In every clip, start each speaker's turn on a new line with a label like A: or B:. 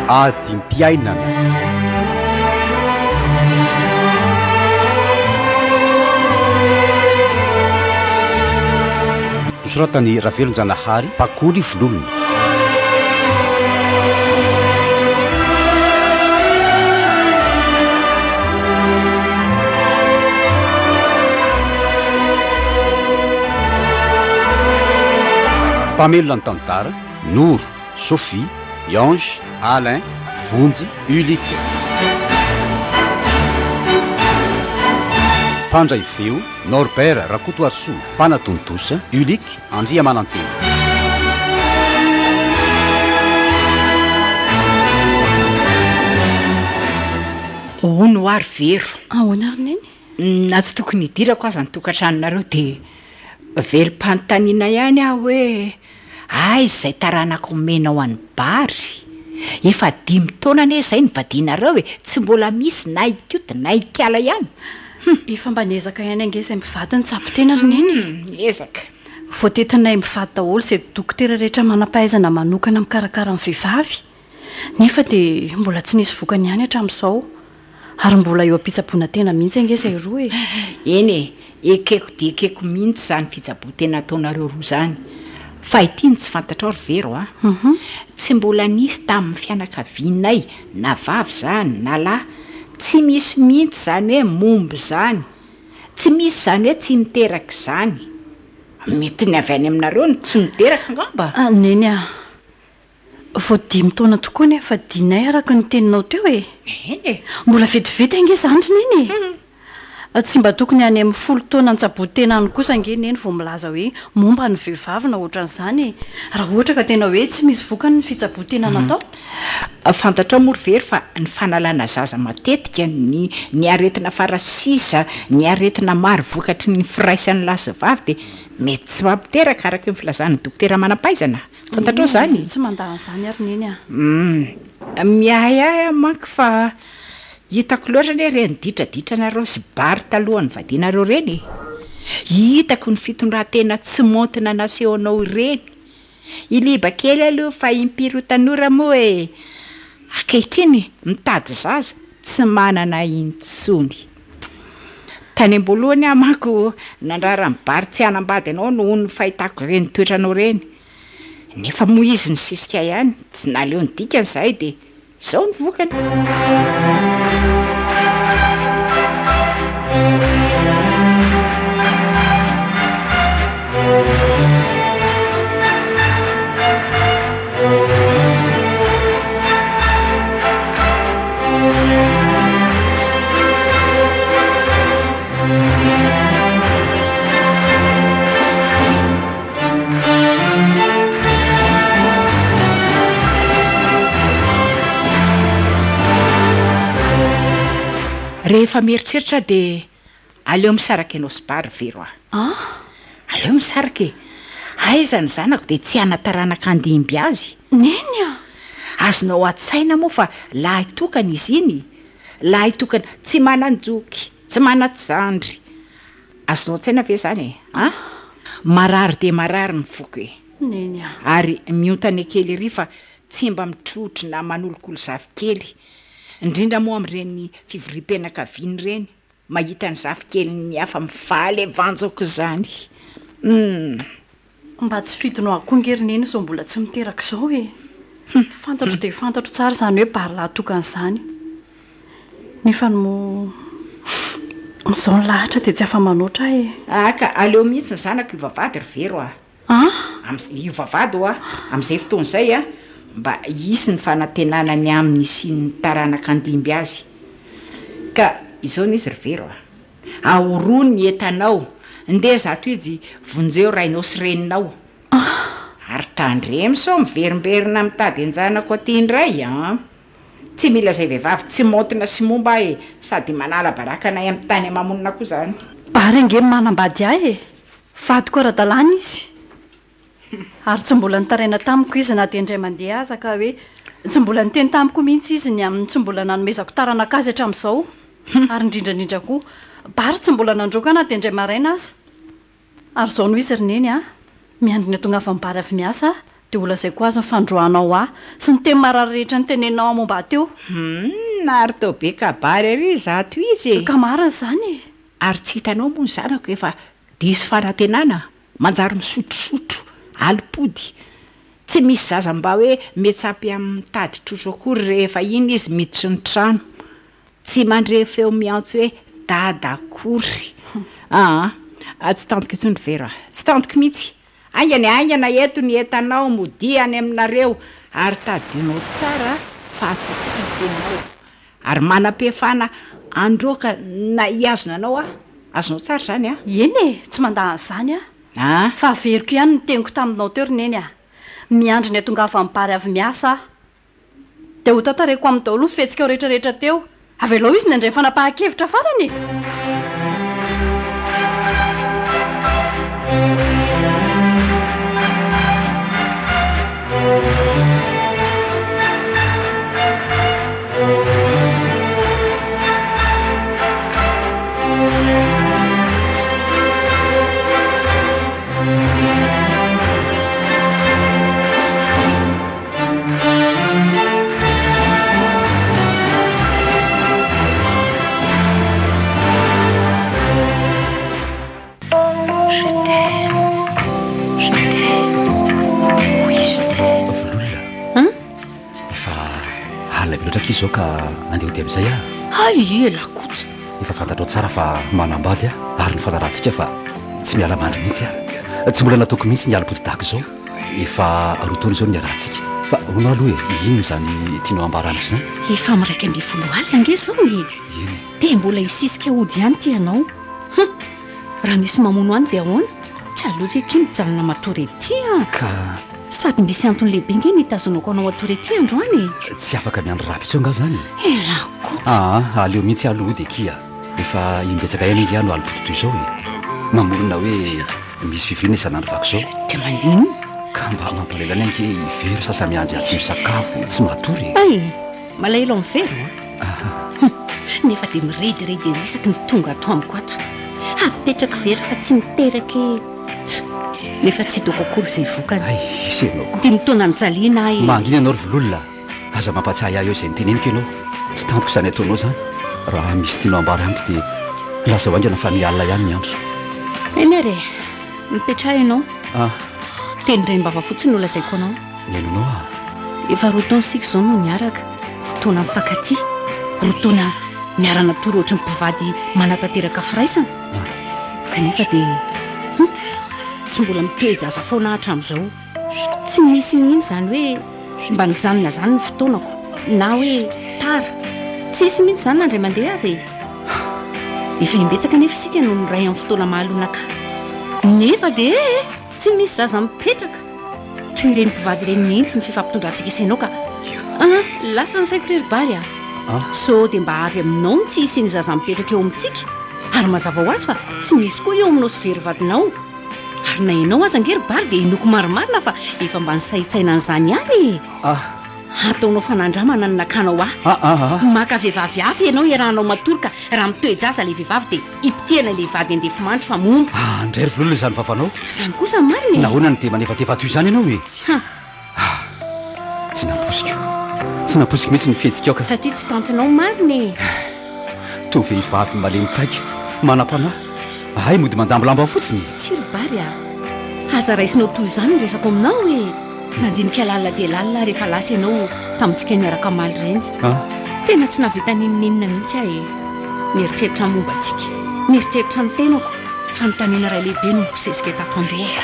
A: Adim-piainana. Nosoratan'i Ravelonjanahary Mpakoly Vololona. Mpamelona ny tantara, Noro, Sophie, Ange, Alain, Vonjy, Ulick. Mpandray feo, Norbert Rakotoarisoa, Mpanatontosa, Ulick Andriamanantena.
B: Hono hoa ry Vero.
C: Ahoana ry Neny?
B: Na tsy tokony hidirako aza ny tokantranonareo dia velom-panontaniana ihany aho hoe aiza izay taranaka omenao an'i Bary? Efa dimy taona anie izay nivadianareo e, tsy mbola misy na i Koto na i Kiala ihany.
C: Hum! Efa mba niezaka ihany ange izay mivady nitsabo tena ry Neny e!
B: Hum! Niezaka.
C: Voatetinay mivady daholo izay dokotera rehetra manam-pahaizana manokana mikarakara ny vehivavy, nefa dia mbola tsy nisy vokany ihany hatramin'izao. Ary mbola eo am-pitsaboana tena mihitsy ange izay roa e!
B: Eny e, ekeko dia ekeko mihitsy izany fitsaboan-tena ataonareo roa izany. Fa ity no tsy fantatrao ry Vero a! Tsy mbola nisy tamin'ny fianakavianay, na vavy izany na lahy, tsy misy mihitsy izany hoe momba izany. Tsy misy izany hoe tsy miteraka izany. Mety ny avy any aminareo no tsy miteraka angamba?
C: Neny a! Vao dimy taona tokoa nefa dinay araka ny teninao teo e!
B: Eny e!
C: Mbola vetivety ange izany ry Neny e! Tsy mba tokony any amin'ny folo taona nitsaboan-tena any kosa ange Neny vao milaza hoe momba ny vehivavy na ohatran'izany e! Raha ohatra ka tena hoe tsy misy vokany ny fitsaboan-tena natao.
B: Fantatrao moa ry Very fa ny fanalana zaza matetika, ny ny aretina farasisa, ny aretina maro vokatry ny firaisan'ny lahy sy vavy dia mety tsy mampiteraka araka ny filazan'ny dokotera manam-pahaizana. Fantatrao izany?
C: Tsy mandà an'izany ary Neny a!
B: Humm. Miahiahy aho manko fa hitako loatra anie ireny ditraditranareo sy Bary talohan'ny nivadianareo ireny e! Hitako ny fitondran-tena tsy maontina nasehonao ireny. I Liba kely aloha fa impiry ho tanora moa e! Ankehitriny mitady zaza tsy manana intsony. Tany am-boalohany aho manko nandrara an'i Bary tsy hanambady anao noho ny fahitako ireny toetranao ireny. Nefa moa izy nisisika ihany, tsy naleo ny dikany izahay dia izao ny vokany. Rehefa mieritreritra dia aleo misaraka ianao sy Bary Vero a!
C: An?
B: Aleo misaraka e! Aiza ny zanako dia tsy hana-taranaka handimby azy?
C: Neny a!
B: Azonao an-tsaina moa fa lahy tokana izy iny, lahy tokana tsy manan-joky, tsy manan-tsandry. Azonao an-tsaina ve izany e? An? Marary dia marary ny foko e!
C: Neny a!
B: Ary miontana kely ery fa tsy mba mitrotro na manolokolo zafikely, indrindra moa amin'ireny fivoriam-pianakaviana ireny. Mahita ny zafikelin'ny hafa mifaly evanjoko izany. Humm.
C: Mba tsy fidinao akoho nge ry neny izao mbola tsy miteraka izao e! Fantatro dia fantatro tsara izany hoe bary lahy tokana izany. Nefany moa izao ny lahatra dia tsy afa-manoatra aho e!
B: Ah ka aleo mihitsy ny zanako hiova vady ry Vero a!
C: An?
B: Am- hiova vady hoa, amin'izay fotoana izay a, mba hisy ny fanantenana ny amin'ny hisian'ny taranaka handimby azy. Ka izao anie izy ry Vero a! Ahorono ny entanao, ndeha zato ijy vonjeo rainao sy reninao. Ary tandremo sao miverimberina mitady an-janako aty indray an! Tsy mila izay vehivavy tsy maontina sy momba aho e! Sady manala baraka anay amin'ny tany ama-monina koa izany.
C: Bary ange manambady ahy e! Vadiko ara-dalàna izy. Ary tsy mbola nitaraina tamiko izy na dia indray mandeha aza ka hoe tsy mbola niteny tamiko mihitsy izy ny amin'ny tsy mbola nanomezako taranaka azy hatramin'izao. Ary indrindra indrindra koa, Bary tsy mbola nandroaka na dia indray maraina aza. Ary izao no izy ry Neny a! Miandry ny hatongavan'i Bary avy miasa aho. Dia holazaiko azy ny fandroahanao ahy sy ny teny marary rehetra niteneninao ahy momba ahy teo.
B: Humm, ary toa be kabary ery izato izy e!
C: Ka marina izany e!
B: Ary tsy hitanao moa ny zanako efa diso fanantenana, manjary misotrosotro, alim-pody. Tsy misy zaza mba hoe metsapy amin'ny mitady trotro akory rehefa iny izy miditry ny trano. Tsy mandre feo miantso hoe dada akory. Aa, tsy tantiko intsony ry Vero a! Tsy tantiko mihitsy! Haingana e, haingana eto ny entanao, modia any aminareo ary tadidinao tsara fa atokiko ny teninao ary manam-pahefana handroaka na hihazona anao aho. Azonao tsara izany an?
C: Eny e, tsy mandà an'izany aho.
B: An?
C: Fa averiko ihany ny teniko taminao teo ry Neny a! Miandry ny hatongavan'i Bary avy miasa aho. Dia ho tantaraiko aminy daholo ny fihetsikao rehetra rehetra teo. Avelao izy ny handray fanapahan-kevitra farany e!
A: Vololona. Efa alina be loatra akia izao ka andeha hody amin'izay aho.
D: Hay ela koto.
A: Efa fantatrao tsara fa manambady aho ary nifanarahantsika fa tsy miala mandry mihitsy aho. Tsy mbola nataoko mihitsy ny alim-pody tahaka izao. Efa roa taona izao no niarahantsika. Fa hono aloha e, inona izany tianao ambara amiko izany?
D: Efa amin'ny 11 alina ange izao e!
A: Eny e.
D: Dia mbola hisisika hody ihany ity ianao. Hum! Raha misy mamono any dia ahoana? Tsy aleo ve akia mijanona matory ety an!
A: Ka.
D: Sady misy antony lehibe ange ny hitazonako anao hatory ety androany e!
A: Tsy afaka miandry rahampitso angaha izany
D: e? Elah koto!
A: Aa, aleo mihitsy aloha hody akia. Efa imbetsaka ihany ange aho no alim-poto toy izao e! Mamorona hoe. Misy fivoriana isan'andro vaky izao.
D: Dia maninona?
A: Ka mba mampalahelo anay ange i Vero sasa miandry ahy tsy misakafo, tsy matory e.
D: Hay! Malahelo amin'i Vero an? Hum! Nefa dia mirediredy ery isaky ny tonga ato amiko ato. Hapetrak'i Vero fa tsy niteraka e! Nefa tsy hitako akory izay vokany.
A: Hay! Iza ianao ko?
D: Dimy taona nijaliana aho e!
A: Mangina ianao ry Vololona a! Aza mampatsiahy ahy eo izay noteneniko ianao. Tsy tantiko izany ataonao izany. Raha misy tianao ambara amiko dia lazao haingana fa mialina ihany ny andro.
D: Eny ary e! Mipetraha ianao.
A: Ah.
D: Teny raim-bava fotsiny no lazaiko anao.
A: Mihaino anao aho.
D: Efa roa taona isika izao no niaraka. Roa taona nifankatia. Roa taona niara-natory ohatry ny mpivady manatanteraka firaisana.
A: Ah.
D: Kanefa dia hum, tsy mbola mitoe-jaza foana aho hatramin'izao. Tsy misy mihitsy izany hoe mba nijanona izany ny fotoanako na hoe tara. Tsisy mihitsy izany na indray mandeha aza e! Efa imbetsaka anefa isika no niray amin'ny fotoana mahalonaka ahy. Nefa dia ee! Tsy misy zaza mipetraka. Toy ireny mpivady ireny mihitsy ny fifampitondrantsika sy ianao ka. An! Lasa ny saiko re ry Bary a! Sao dia mba avy aminao ny tsy hisian'ny zaza mipetraka eo amintsika? Ary mazava ho azy fa tsy misy koa eo aminao sy Very vadinao. Ary na ianao aza ange ry Bary dia inoako marimarina fa efa mba nisaintsaina an'izany ihany e!
A: Ah!
D: Ataonao fanandramana ny nakanao ahy.
A: Ah ah ah!
D: Maka vehivavy hafa ianao iarahanao matory ka raha mitoe-jaza ilay vehivavy dia ipotehana ilay vady andefimandry fa momba.
A: Ah! Ndray ry Vololona izany vavanao.
D: Izany kosa marina e!
A: Nahoana no dia manevateva toy izany ianao e?
D: Ha!
A: Ah! Tsy nampoiziko. Tsy nampoiziko mihitsy ny fihetsikao ka.
D: Satria tsy tantinao marina e!
A: Toa vehivavy malemy paika, manam-panahy. Hay mody mandambolamba fotsiny e!
D: Tsia ry Bary a! Aza raisinao toy izany ny resako aminao e! Nandinika lalina dia lalina aho rehefa lasa ianao tamintsika niaraka omaly ireny.
A: Ah!
D: Tena tsy nahavita n'inon'inona mihitsy aho e! Nieritreritra ny momba antsika, nieritreritra ny tenako. Fanontaniana iray lehibe no nibosesika tato an-dohako.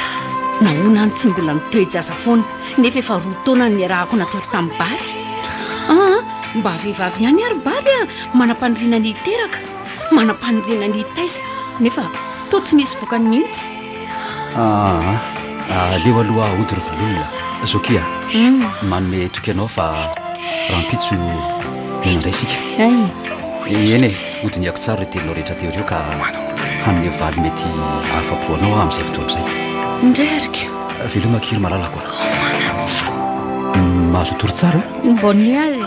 D: Nahoana aho no tsy mbola nitoe-jaza foana nefa efa roa taona no niarahako natory tamin'i Bary? Aa, mba vehivavy ihany ary Bary a! Manam-paniriana ny hiteraka, manam-paniriana ny hitaiza, nefa toa tsy misy vokany mihitsy.
A: Aa, aleo aloha hody ry Vololona. Zoky a! Manome toky anao fa rahampitso mihaona indray isika. Eny e! Hodinihako tsara ireo teninao rehetra teo ireo ka hanome valy mety hahafapo anao aho amin'izay fotoana izay.
D: Indray ary ko.
A: Veloma akia ry malalako a. Mahazo tory tsara
D: a. Bonne nuit ary e.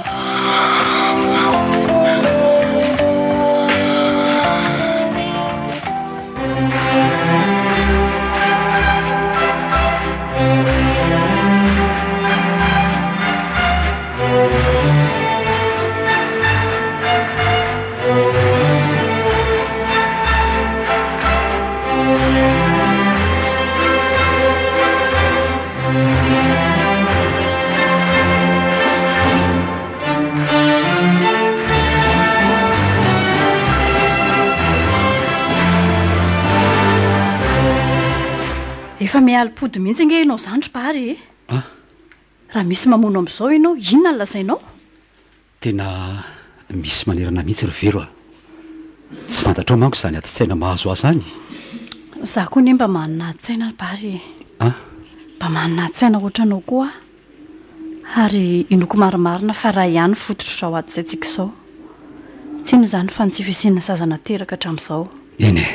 C: Efa mialim-pody mihitsy ange ianao izany ry Bary e!
A: An?
C: Raha misy mamono amin'izao ianao, inona no lazainao?
A: Tena misy manerana mihitsy ry Vero a! Tsy fantatrao manko izany adin-tsaina mahazo ahy izany.
C: Izaho koa anie mba manana adin-tsaina ry Bary e!
A: An?
C: Mba manana adin-tsaina ohatranao koa aho. Ary inoako marimarina fa ray ihany ny fototr'izao adin-tsaintsika izao. Tsy inona izany fa ny tsy fisian'ny zaza nateraka hatramin'izao.
A: Eny e!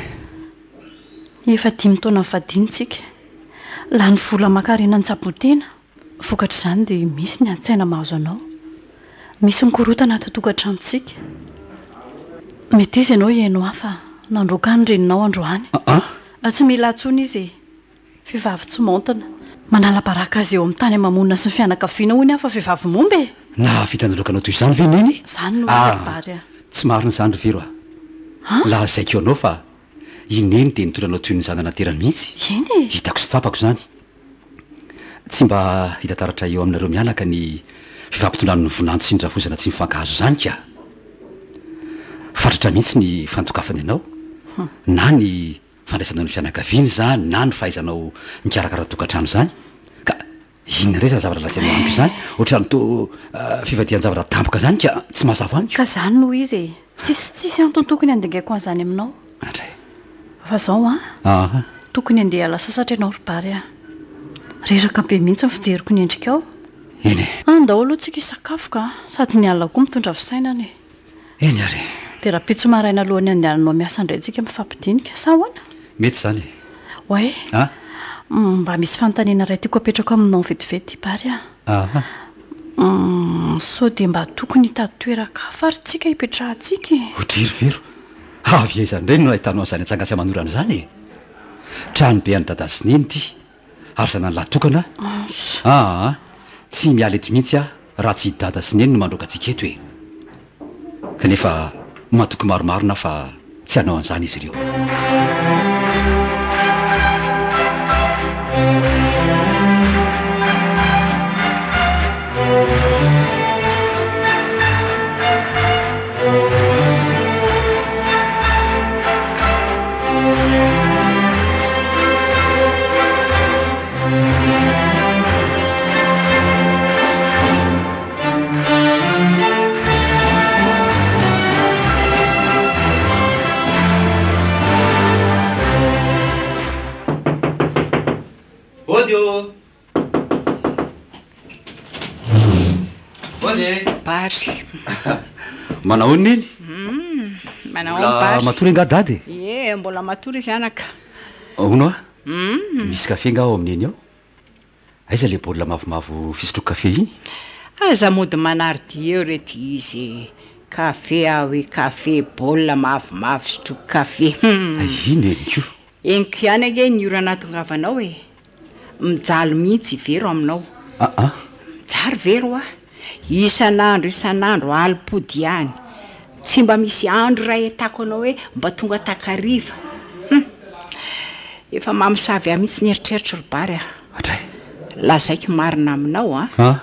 C: Efa dimy taona nivadiana isika. Lany vola aman-karena nitsaboan-tena. Vokatr'izany dia misy ny an-tsaina mahazo anao. Misy ny korontana ato an-tokantranontsika. Meteza ianao hihaino ahy fa nandroaka ahy ny reninao androany.
A: An?
C: Tsy mila ahy intsony izy e. Vehivavy tsy maontina. Manala baraka azy eo amin'ny tany ama-monina sy ny fianakaviana hono aho fa vehivavy momba e!
A: Nahavita nandroaka anao toy izany ve Neny?
C: Izany no izy ry Bary a!
A: Tsy marina izany ry Vero a! Lazaiko anao fa i Neny dia nitondra anao toy ny zana-naterany mihitsy.
C: Eny e!
A: Hitako sy tsapako izany. Tsy mba hita taratra eo aminareo mianaka ny fifampitondran'ny vinanto sy ny rafozana tsy mifankahazo izany ka! Fatratra mihitsy ny fandokafany anao na ny fandraisanao ny fianakaviana izany na ny fahaizanao mikarakara tokantrano izany ka inona indray izany zavatra lazainao amiko izany? Ohatran'ny toa fivadihan-javatra tampoka izany ka tsy mazava amiko.
C: Ka izany no izy e! Tsisy tsisy antony tokony handingako an'izany aminao.
A: Andray.
C: Fa zao an.
A: Aha.
C: Tokony handeha hiala sasatra ianao ry Bary a. Reraka be mihitsy ny fijeriko ny endrikao.
A: Eny e.
C: Andao aloha tsika hisakafo ka. Sady ny alina koa mitondra fisainana e.
A: Eny ary e.
C: Dia rahampitso maraina alohan'ny handehananao miasa indray tsika mifampidinika. Sa ahoana?
A: Mety izany e.
C: Oay.
A: A?
C: Mba misy fanontaniana iray tiako apetrako aminao vetivety Bary a.
A: Aha.
C: Sao dia mba tokony hitady toeran-kafa ary tsika hipetrahantsika e?
A: Odry ry Vero, avy aiza indray no nahitanao an'izany antsanga sy aman'orana izany e? Trano be an'i Dada sy Neny ity, ary zanany lahy tokana aho. Aa, tsy miala eto mihitsy aho raha tsy i Dada sy Neny no mandroaka antsika eto e! Kanefa matoky maromarona aho fa tsy hanao an'izany izy ireo. Body ô! Body e!
B: Bary.
A: Manao ahoana neny?
B: Hum, manao ahoana Bary?
A: Mbola matory angaha dada e?
B: Ie, mbola matory izy anaka.
A: Hono hoa,
B: Hum.
A: misy kafe angaha ao amin'i neny ao? Aiza le baolina mavomavo fisotroako kafe iny?
B: Aza mody manary dia eo re ty izy e! Kafe aho e, kafe, baolina mavomavo fisotroako kafe hum!
A: Hay neny ko!
B: Henoko ihany ange ny ora nahatongavanao e! Mijaly mihitsy i Vero aminao.
A: Aa!
B: Mijaly Vero a! Isan'andro isan'andro alim-pody ihany. Tsy mba misy andro iray ahitako anao hoe mba tonga takariva. Hum! Efa mamosavy ahy mihitsy ny eritreritro ry Bary a!
A: Adray!
B: Lazaiko marina aminao an!
A: An!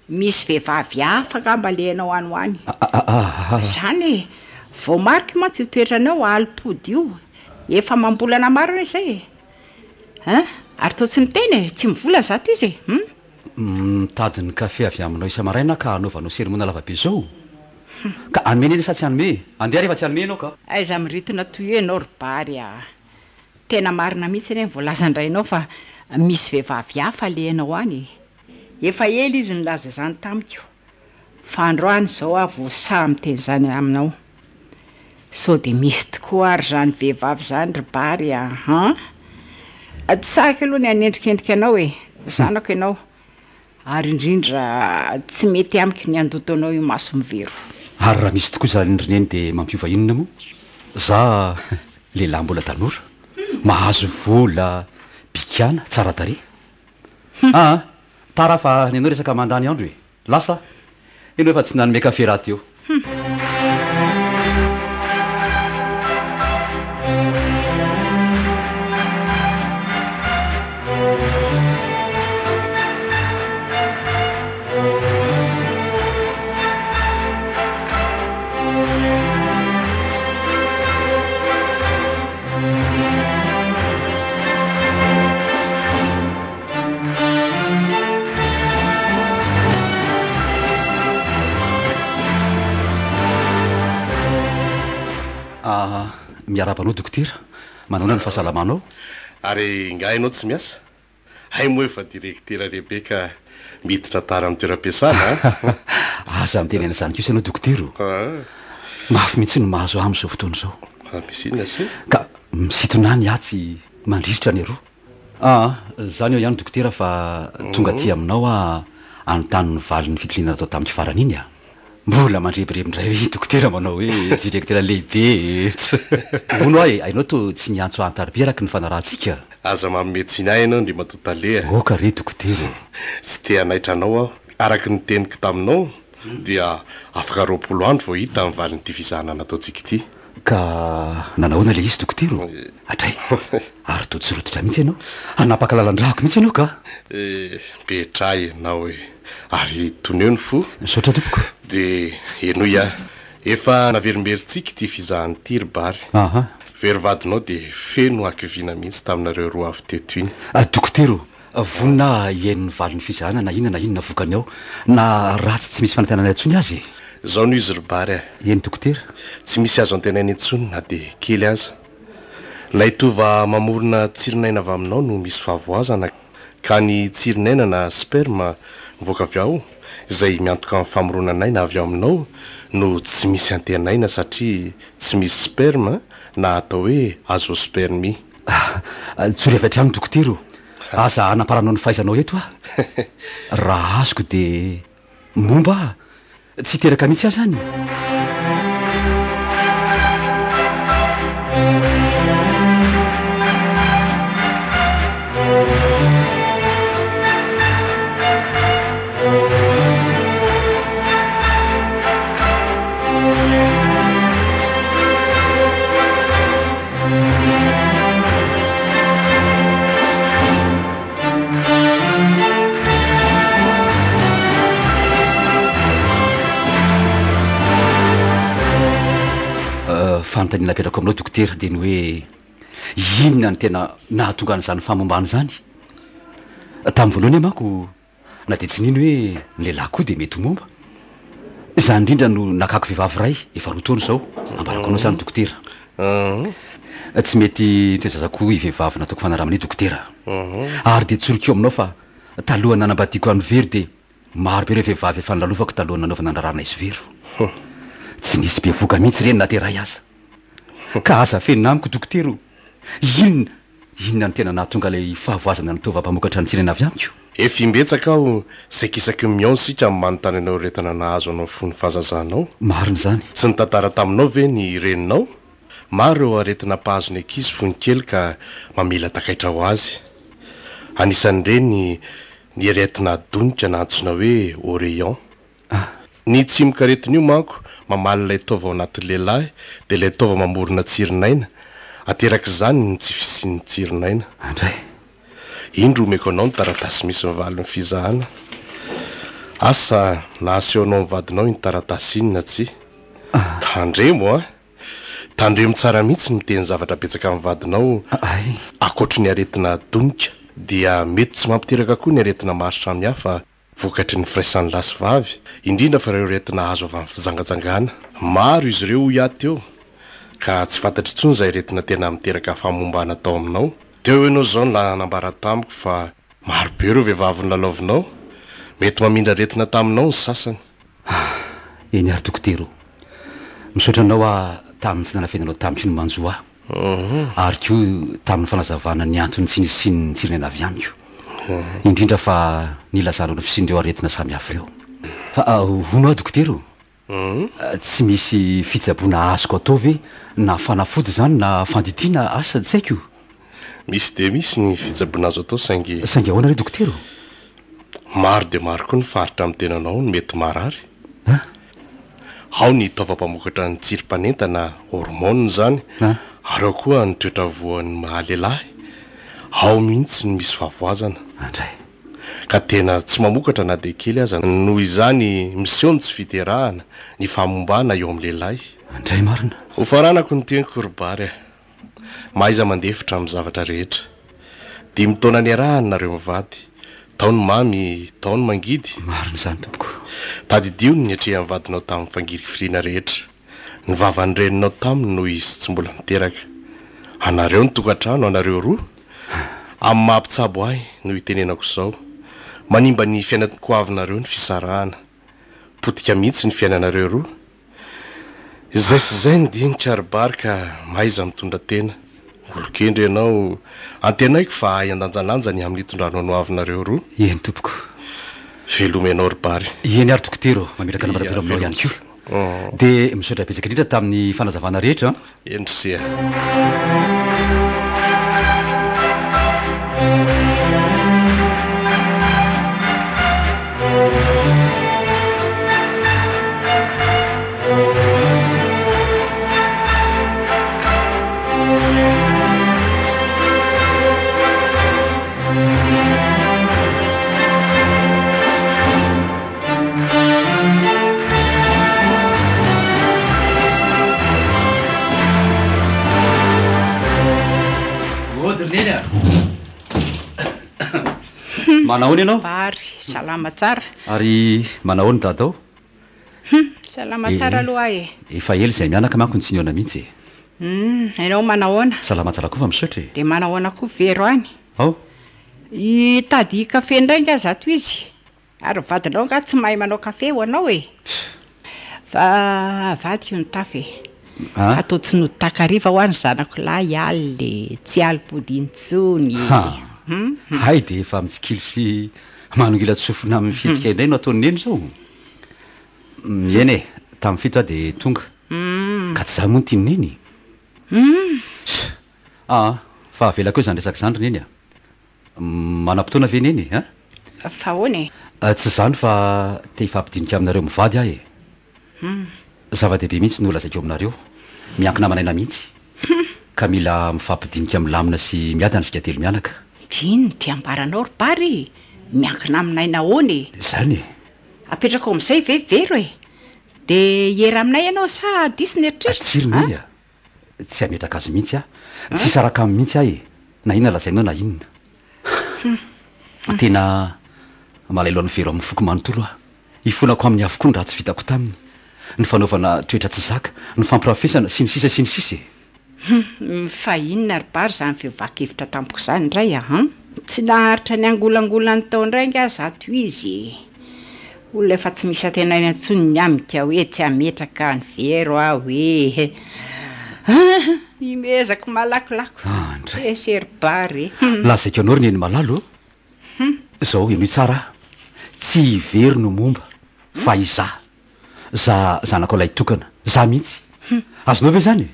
B: Misy vehivavy hafa angamba alehanao any ho any.
A: Aa!
B: Izany e! Voamariko mantsy io toetranao alim-pody io. Efa amam-bolana maro anie izay e! An! Ary toa tsy miteny e! Tsy mivola zato izy e! Hum!
A: Mitady ny kafe avy aminao isa-maraina aho ka hanaovanao sermona lava be zao? Ka hanome neny sa tsy hanome? Andeha rehefa tsy hanome ianao ka!
B: Aiza miritona toy io ianao ry Bary a! Tena marina mihitsy anie ny voalazan-drainao fa misy vehivavy hafa alehanao any e! Efa ela izy nilaza izany tamiko fa androany izao aho vao sahy miteny izany aminao. Sao dia misy tokoa ary izany vehivavy izany ry Bary a! Han? Tsy sahiko aloha ny hanendrikendrika anao e! Zanako ianao, ary indrindra tsy mety amiko ny handoto anao imason'i Vero.
A: Ary raha misy tokoa izany ry Neny dia mampiova inona moa? Za lehilahy mbola tanora, mahazo vola, bikàna, tsara tarehy. Aa! Tara fa ny anao resaka mandany andro e! Lasa ianao efa tsy nanome kafe rahateo.
B: Hum.
A: Miarahaba anao dokotera. Manahoana ny fahasalamanao?
E: Ary ingahy ianao tsy miasa? Hay moa efa direktera lehibe ka miditra tara amin'ny toeram-piasana
A: a! Aza miteny an'izany kosa ianao dokotera o! Mafy mihitsy ny mahazo ahy amin'izao fotoana izao.
E: Misy inona se?
A: Ka misintona ahy ny atsy, mandrirotra ny aroa. Aa, izany eo ihany dokotera fa tonga aty aminao aho hanontany ny valin'ny fitiliana natao tamiko farany iny a! Mbola mandrebireby indray hoe dokotera manao hoe direktera lehibe e! Hono aho e, hainao toa tsy niantso ahy an-tariby araka ny fanarahantsika?
E: Aza manome tsiny ahy ianao Andriamatoa Tale a!
A: Aoka re dokotera e!
E: Tsy te hanaitra anao aho. Araka ny teniko taminao dia afaka 20 andro vao hita ny valin'ity fizahana nataontsika ity.
A: Ka nanahoana ilay izy dokotera o? Hatray! Ary toa tsy rototra mihitsy ianao. Hanapaka lalan-drako mihitsy ianao ka!
E: Eh, Petra ianao e! Ary toneo ny fo.
A: Misaotra tompoko.
E: Dia henoy ahy. Efa naverimberintsika ity fizahana ity ry Bary.
A: Aha.
E: Very vadinao dia feno hakiviana mihitsy taminareo roa avy teto iny.
A: Dokotera o! Vonona aho hihaino ny valin'ny fizahana na inona na inona vokany ao, na ratsy tsy misy fanantenana intsony aza e!
E: Izao no izy ry Bary a!
A: Eny dokotera.
E: Tsy misy azo antenaina intsony na dia kely aza. Ilay tova mamorona tsirinaina avy aminao no misy fahavoazana ka ny tsirinaina na sperme mivoaka avy ao izay miantoka ny famoronan'aina avy ao aminao no tsy misy antenaina satria tsy misy sperme na atao hoe azoospermie.
A: Ah, tsory avy hatrany dokotera o! Aza anamparanao ny fahaizanao eto aho. Raha azoko dia momba aho. Tsy hiteraka mihitsy aho izany. Fanontaniana apetrako aminao dokotera dia ny hoe inona no tena nahatonga an'izany famombana izany? Tamin'ny voalohany aho manko Na dia tsy nino hoe ny lehilahy koa dia mety ho momba. Izany indrindra no nakako vehivavy iray efa roa taona izao, ambarako anao izany dokotera. Tsy mety nitoe-jaza koa io vehivavy nataoko fanaramana io dokotera. Ary dia tsoriko aminao fa talohan'ny nanambadiako an'i Vero dia maro be ireo vehivavy efa nolalovako talohan'ny nanaovana ny raharahanay sy Vero. Tsy nisy bevohoka mihitsy ireny na dia iray aza. Ka aza afenina amiko dokotera o! Inona Inona no tena nahatonga ilay fahavoazana ny taova mpamokatra ny tsinana avy amiko?
E: Efa imbetsaka aho saika isaky ny mihaona isika no manontany anao aretina nahazo anao fony fahazazanao.
A: Marina izany.
E: Tsy nitantara taminao ve ny reninao? Maro ireo aretina mpahazo ny ankizy fony kely ka mamela takaitra ho azy. Anisan'ireny ny aretina donika na antsoina hoe oreillon.
A: Ah.
E: Ny tsimokaretina io manko mamaly ilay taova ao anatin'ny lehilahy dia ilay taova mamorona tsirin'aina, aterak'izany ny tsy fisian'ny tsirin'aina.
A: Andray.
E: Indro omeko anao ny taratasy misy ny valin'ny fizahana. Asa na asehonao ny vadinao iny taratasy iny na tsia. Tandremo an! Tandremo tsara mihitsy ny miteny zavatra betsaka amin'ny vadinao
A: Ay.
E: Ankoatry ny aretina donika dia mety tsy mampiteraka koa ny aretina maro samihafa Vokatry ny firaisan'ny lahy sy vavy, indrindra fa ireo aretina azo avy amin'ny fijangajangana. Maro izy ireo hoy aho teo, ka tsy fantatro intsony izay aretina tena miteraka fahamombana tao aminao. Teo ianao izao no nanambara tamiko fa maro be ireo vehivavy nolalaovinao. Mety mamindra aretina taminao ny sasany.
A: Ah, eny ary dokotera o. Misaotra anao aho tamin'ny tsy nanafenanao tamiko ny manjo ahy. Ary koa tamin'ny fanazavana ny antony tsy nisian'ny tsirinaina avy amiko. Indrindra fa nilazanao ny fisian'ireo aretina samihafa ireo. Fa hono aho dokotera o, tsy misy fitsaboana azoko atao ve na fanafody izany na fandidiana asa tsy haiko.
E: Misy dia misy ny fitsaboana azo atao saingy.
A: Saingy ahoana re dokotera o?
E: Maro dia maro koa ny faritra amin'ny tenanao no mety marary. Ao ny taova mpamokatra ny tsirim-panentana, hormones, izany, ary ao koa ny toetra voan'ny maha lehilahy. Ao mihitsy no misy fahavoazana.
A: Andray.
E: Ka tena tsy mamokatra na dia kely aza. Noho izany miseho ny tsy fiterahana, ny fahamombana eo amin'ny lehilahy.
A: Andray marina.
E: Hofaranako ny teniko ry Bary a. Mahaiza mandefitra amin'ny zavatra rehetra. Dimy taona niarahana nareo mivady. Tao ny mamy, tao ny mangidy.
A: Marina izany tompoko.
E: Tadidio ny niatrehan'ny vadinao tamin'ny fangirifiriana rehetra. Ny vavan'ny reninao taminy noho izy tsy mbola niteraka. Anareo ny tokantrano, anareo roa. Amin'ny maha mpitsabo ahy no itenenako izao. Manimba ny fiainan-koavinareo ny fisarahana. Potika mihitsy ny fiainanareo roa. Izay sy izay ny dinika ry Bary ka mahaiza mitondra tena. Olon-kendry ianao, antenaiko fa hahay handanjalanja ny amin'ny hitondranao ny hoavinareo roa.
A: Eny tompoko.
E: Veloma ianao ry Bary.
A: Eny ary dokotera ô, mametraka ny manam-pelo aminao ihany koa. Dia misaotra betsaka indrindra tamin'ny fanazavana rehetra an.
E: Eny ry se a.
A: Mody ry Neny a! Manahoana ianao?
B: Bary, salama tsara.
A: Ary manahoana i Dada ao?
B: Hum, salama tsara aloha aho e.
A: Efa ela izay mianaka manko no tsy nihaona mihitsy e.
B: Hum, ianao manahoana?
A: Salama tsara koa fa misaotra e.
B: Dia manahoana koa Vero any?
A: Ao.
B: Hitady kafe indray angaha zato izy? Ary ny vadinao angaha tsy mahay manao kafe ho anao e? Fa avadiko ny tafo e.
A: An?
B: Fa toa tsy nody takariva hoa ny zanako lahy alina e, tsy alim-pody intsony e.
A: Ha! Hay dia efa mitsikilo sy manongilan-tsofina amin'ny fihetsika indray no ataon'i Neny izao? Eny e, tamin'ny fito aho dia tonga. Ka tsy izaho moa no tian'i Neny e? Aa, fa avelako eo izany resaka izany ry Neny a! Manam-potoana ve Neny e?
B: Fa ahoana e?
A: Tsy izany fa te hifampidinika aminareo mivady aho e! Zava-dehibe mihitsy no lazaiko aminareo, miankina aman'aina mihitsy, ka mila mifampidinika milamina sy miadana isika telo mianaka.
B: Inona ty ambaranao ry Bary e? Miankina amin'aina ahoana e?
A: Izany e!
B: Apetrako amin'izay ve Vero e? Dia hiera aminay ianao sa diso ny eritreritra?
A: Tsia ry Neny a! Tsy hametraka azy mihitsy aho. Tsy hisaraka aminy mihitsy aho e! Na inona lazainao na inona. Tena malahelo an'i Vero amin'ny foko manontolo aho. Ifonako aminy avokoa ny ratsy vitako taminy, ny fanaovana toetra tsy zaka, ny fampirafesana, sy ny sisa sy ny sisa e!
B: Hum, fa inona ry Bary izany fiovan-kevitra tampoka izany indray a, an? Tsy naharitra niangolangola tao indray angaha zato izy e! Olona efa tsy misy antenaina intsony ny amiko hoe tsy hametraka an'i Vero aho e! Imehezako malakolako.
A: Andray.
B: Esy ry Bary e!
A: Lazaiko anao ry Neny malala ô! Zao, henoy tsara aho, tsy i Vero no momba fa izaho. Za zanakao lahitokana, za mihitsy. Azonao ve izany e?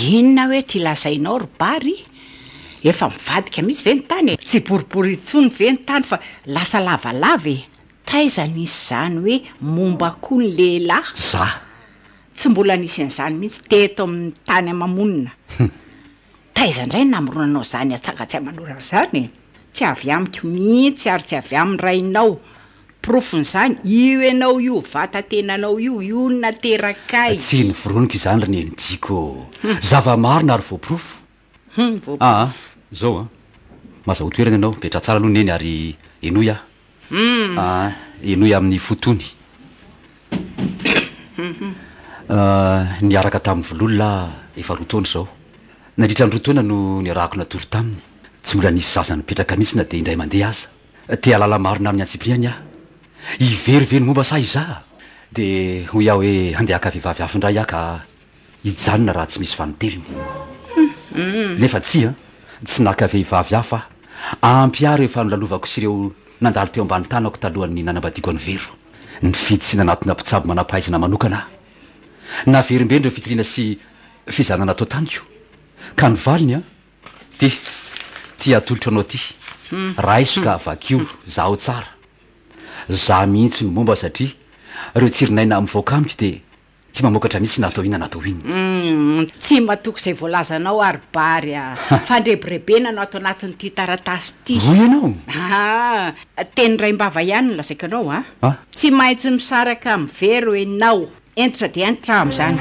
B: Inona hoe ty lazainao ry Bary? Efa mivadika mihitsy ve ny tany e? Tsy boribory intsony ve ny tany fa lasa lavalava e? Taiza nisy izany hoe momba koa ny lehilahy?
A: Za.
B: Tsy mbola nisy an'izany mihitsy teto amin'ny tany ama-monina. Taiza indray no namoronanao izany atsanga tsy aman'orana izany e? Tsy avy amiko mihitsy ary tsy avy amin'ny rainao. Porofon'izany, io ianao io, vata-tenanao io, io no naterakay.
A: Tsy noforoniko izany ry Neny tiako ô! Zava-marina ary voaporofo.
B: Hum, voaporofo.
A: Aa, izao an! Mazahoa toerana ianao, mipetraha tsara aloha Neny ary henoy aho.
B: Hum.
A: Aa, henoy amin'ny fo tony. Niaraka tamin'i Vololona aho efa roa taona izao. Nandritra ny roa taona no niarahako natory taminy. Tsy mbola nisy zaza nipetraka mihitsy na dia indray mandeha aza. Te hahalala marina amin'ny antsipiriany aho. I Very ve no momba sa izaho? Dia hoy aho hoe handeha haka vehivavy hafa indray aho ka hijanona raha tsy misy fanintelony. Nefa tsia, tsy naka vehivavy hafa aho. Ampy ahy ireo efa nolalovako sy ireo nandalo teo ambany tanako talohan'ny nanambadiako an'i Vero. Nifidy sy nanatona mpitsabo manam-pahaizana manokana aho. Naverimberina ireo fitiliana sy fizahana natao tamiko. Ka ny valiny an! Ty, ty atolotro anao ty. Raiso ka vakio, zaho tsara. Za mihitsy no momba satria. Ireo tsirin'aina mivoaka amiko dia tsy mamokatra mihitsy na atao inona na atao inona.
B: Humm, tsy matoky izay voalazanao aho ry Bary a! Fandrebirebena no ato anatin'ity taratasy ity.
A: Hoy ianao?
B: Aa, teny raim-bava ihany no lazaiko anao a! Tsy maintsy misaraka amin'i Vero ianao. Hentitra dia hentitra aho amin'izany.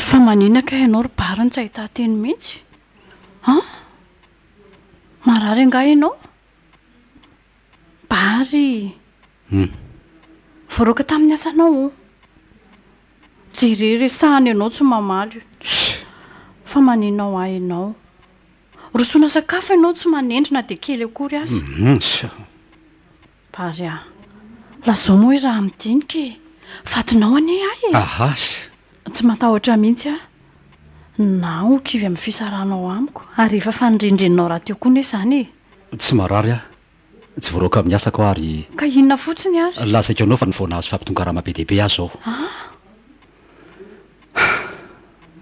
C: Fa maninona kay ianao ry Bary no tsy ahitan-teny mihitsy? An? Marary angaha ianao? Bary!
A: Hum.
C: Voaroaka tamin'ny asanao oh. Jereo resahana ianao tsy mamaly. Fa maninona ho ahy ianao? Rosoana sakafo ianao tsy manendry na dia kely akory aza.
A: Hum.
C: Bary ah. Lazao moa hoe raha midinika e. Vadinao anie ahy e.
A: Aha.
C: Tsy matahotra mihitsy aho. Na ho kivy amin'ny fisarahanao amiko. Ary efa fanindrindrininao rahateo koa anie izany e.
A: Tsy marary aho. Tsy voaroaka amin'ny asako aho ary.
C: Ka inona fotsiny ary?
A: Lazaiko anao fa vao nahazo fampitongaraha be dia be aho izao.
C: Ah!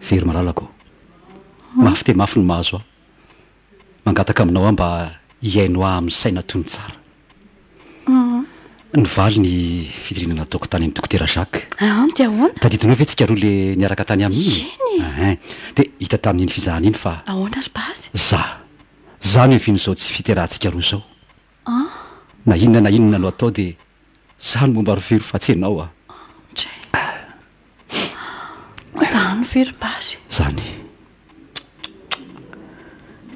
A: Very malalako ô. Mafy dia mafy ny mahazo ahy. Mangataka aminao aho mba hihaino ahy amin'ny saina tony tsara. Nivaly ny fidiriana nataoko tany amin'ny Dokotera Jacques.
C: Ah, dia ahoana?
A: Tadidinao ve tsika roa le niaraka tany aminy iny?
C: Eny e!
A: Ahin. Dia hita tamin'iny fizahana iny fa.
C: Ahoana ry Bary?
A: Za. Za no ihavian'izao tsy fiterahantsika roa izao.
C: Ah.
A: Na inona na inona no atao dia za no momba ry Vero fa tsy ianao ah.
C: Ndray. Zany ve ry Bary?
A: Zany.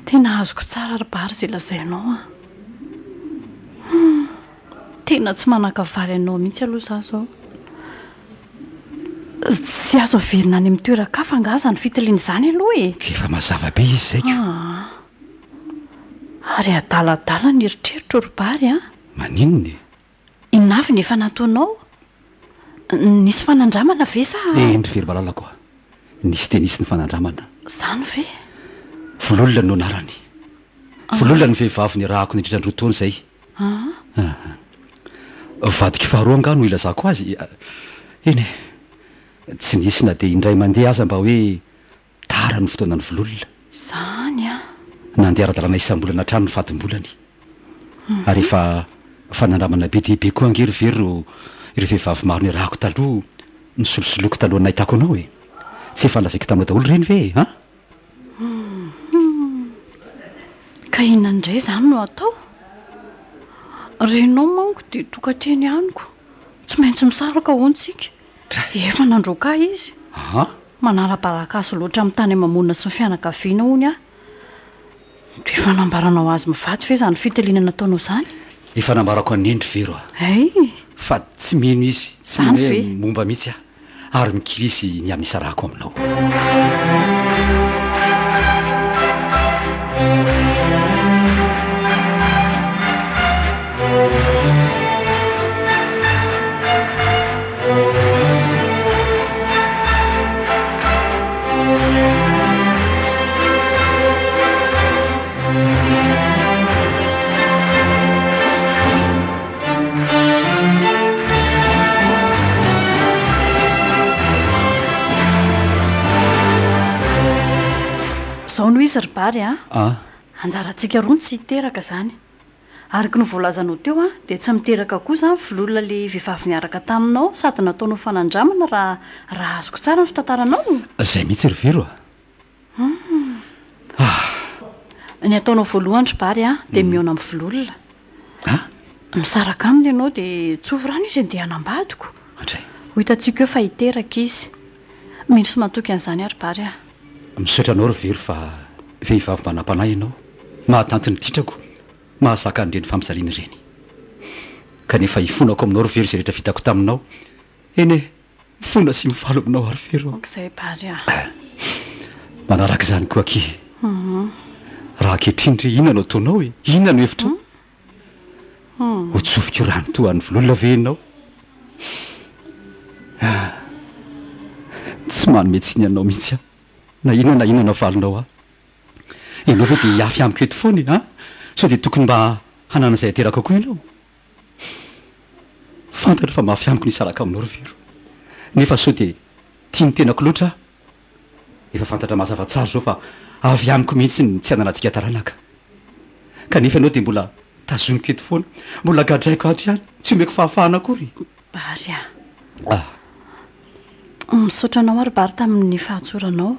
C: Tena azoko tsara ry Bary izay lazainao an. Hum. Tena tsy manan-kavaly anao mihitsy aloha za izao. Tsy azo averina any amin'ny toeran-kafa angaha izany fitiliana izany aloha e?
A: Ka efa mazava be izy izay ko.
C: Aa. Ary adaladala ny eritreritro ry Bary an.
A: Maninona e?
C: Inona avy ny efa nataonao? Nisy fanandramana ve sa?
A: Eny ry Veromalalako a! Nisy dia nisy ny fanandramana.
C: Izany ve?
A: Vololona no anarany. Vololona ny vehivavy niarahako nandritra ny roa taona izay.
C: Aa.
A: Vadiko faharoa angaha no ilazako azy? Eny e! Tsy nisy na dia indray mandeha aza mba hoe tara ny fotoanan'ny vololona.
C: Izany an!
A: Nandeha ara-dalàna isam-bolana hatrany ny fadim-bolany. Ary efa fanandramana be dia be koa ange ry Vero ireo vehivavy maro niarahako taloha nisolosoloiko talohan'ny nahitako anao e! Tsy efa nolazaiko taminao daholo ireny ve e? An?
C: Hum. Ka inona indray izany no atao? Renao manko dia tokan-teny amiko. Tsy maintsy misaraka hono tsika. Efa nandroaka ahy izy.
A: An?
C: Manala-baraka azy loatra amin'ny tany ama-monina sy ny fianakaviana hono aho. Dia efa nambaranao azy mivady ve izany fitiliana nataonao izany?
A: Efa nambarako an'i Neny ry Vero a!
C: Hay!
A: Fa tsy mino izy, tsy
C: Izany
A: mino hoe
C: ve?
A: momba mihitsy aho. Ary mikirisy ny amin'ny hisarahako aminao.
C: Zao no izy ry Bary a!
A: A!
C: Anjarantsika roa no tsy hiteraka izany. Araka ny voalazanao teo a, dia tsy miteraka koa izany vololona ilay vehivavy niaraka taminao sady nataonao fanandramana raha raha azoko tsara ny fitantaranao.
A: Izay mihitsy ry Vero a!
C: Humm. Ny ataonao voalohany ry Bary a, dia mihaona amin'ny vololona.
A: Ah?
C: Misaraka aminy ianao dia tsofy rano izy andeha hanambadiko.
A: Andray.
C: Ho hitantsika eo fa hiteraka izy. Mino sy matoky an'izany aho ry Bary a.
A: Misaotra anao ry Vero fa vehivavy manam-panahy ianao. Mahatanty ny ditrako, mahazaka an'ireny fampijaliana ireny. Kanefa ifonako aminao ry Vero izay rehetra vitako taminao. Eny e! Mifona sy mifaly aminao ary Vero a.
C: Ok izay Bary a.
A: Manaraka izany koa akia e. Raha ankehitriny re inona no ataonao e? Inona no hevitrao? Ho tsofiko rano toa an'i Vololona ve ianao? Ah! Tsy manome tsiny anao mihitsy aho, na inona na inona navalinao ahy. Ianao ve dia hihafy amiko eto foana e, an? Sao dia tokony mba hanana izay hateraka koa ianao? Fantatro fa mafy amiko ny hisaraka aminao ry Vero. Nefa sao dia tia ny tenako loatra aho? Efa fantatra mazava tsara izao fa avy amiko mihitsy ny tsy hananantsika taranaka. Kanefa ianao dia mbola tazoniko eto foana, mbola gadraiko ato ihany, tsy omeko fahafahana akory.
C: Bary a! Ah. Misaotra anao ary Bary tamin'ny fahatsoranao.